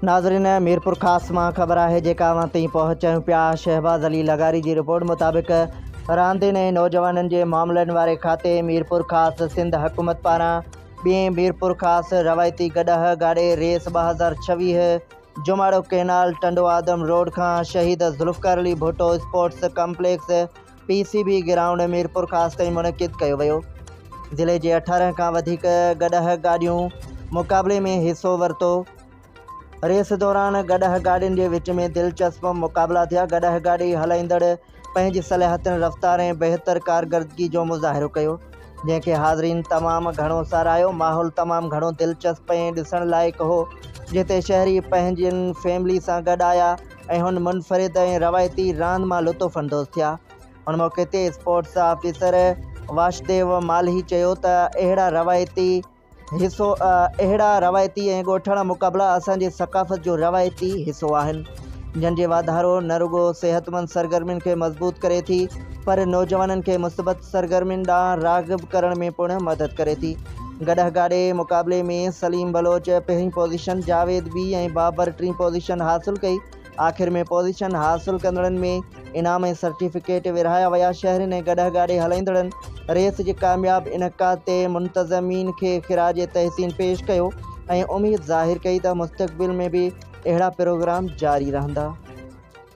ناظرين ميرپورخاص مان خبر آهي جيڪا اوهان تائين پهچايون پيا شهباز علي لغاري جي رپورٽ مطابق راندين ۽ نوجوانن جي معاملن واري کاتي ميرپورخاص سنڌ حڪومت پاران ٻئين ميرپورخاص روايتي گڏهه گاڏي ريس 2026 جماڙو ڪئنال ٽنڊو آدم روڊ کان شهيد Zulfiqar Ali Bhutto sports complex P C B ground Mirpurkhas تائين منعقد ڪيو ويو. ضلعي جي 18 کان وڌيڪ گڏهه گاڏيون مقابلي ۾ حصو ورتو. ريس دوران گڏهه گاڏين جي وچ ۾ دلچسپ مقابلا ٿيا. گڏهه گاڏي هلائيندڙ پنهنجي صلاحيتن، رفتار ۽ بهتر ڪارڪردگي جو مظاهرو ڪيو، جنهن کي حاضرين تمام گهڻو ساراهيو. ماحول تمام گهڻو دلچسپ ۽ ڏسڻ لائق هو، جتي شهري پنهنجين فيملي سان گڏ آيا. ۽ هن منفرد ۽ روايتي راند مان لطف اندوز ٿيا. ان موقعي تي اسپورٽس آفيسر واشديو مالهي چيو ته اهڙا روايتي حصو اهڙا روايتي ۽ ڳوٺاڻا مقابلا اسان جي ثقافت جو روايتي حصو آهن جن جي واڌارو نه رڳو صحتمند سرگرمين کي مضبوط ڪري ٿي پر نوجوانن کي مثبت سرگرمين ڏانهن راغب ڪرڻ ۾ پڻ مدد ڪري ٿي. گڏهه گاڏي مقابلي ۾ سليم بلوچ پهرين پوزيشن، جاويد ٻي ۽ بابر ٽين پوزيشن حاصل ڪئي. آخر ۾ پوزيشن حاصل ڪندڙن ۾ انعام ۽ سرٽيفڪيٽ ورهايا ويا. شهرين ۽ گڏهه گاڏي هلائيندڙن ريس جي ڪامياب انعقاد تي منتظمين کي خراج تحسين پيش ڪيو ۽ اميد ظاهر ڪئي ته مستقبل ۾ به اهڙا پروگرام جاري رهندا.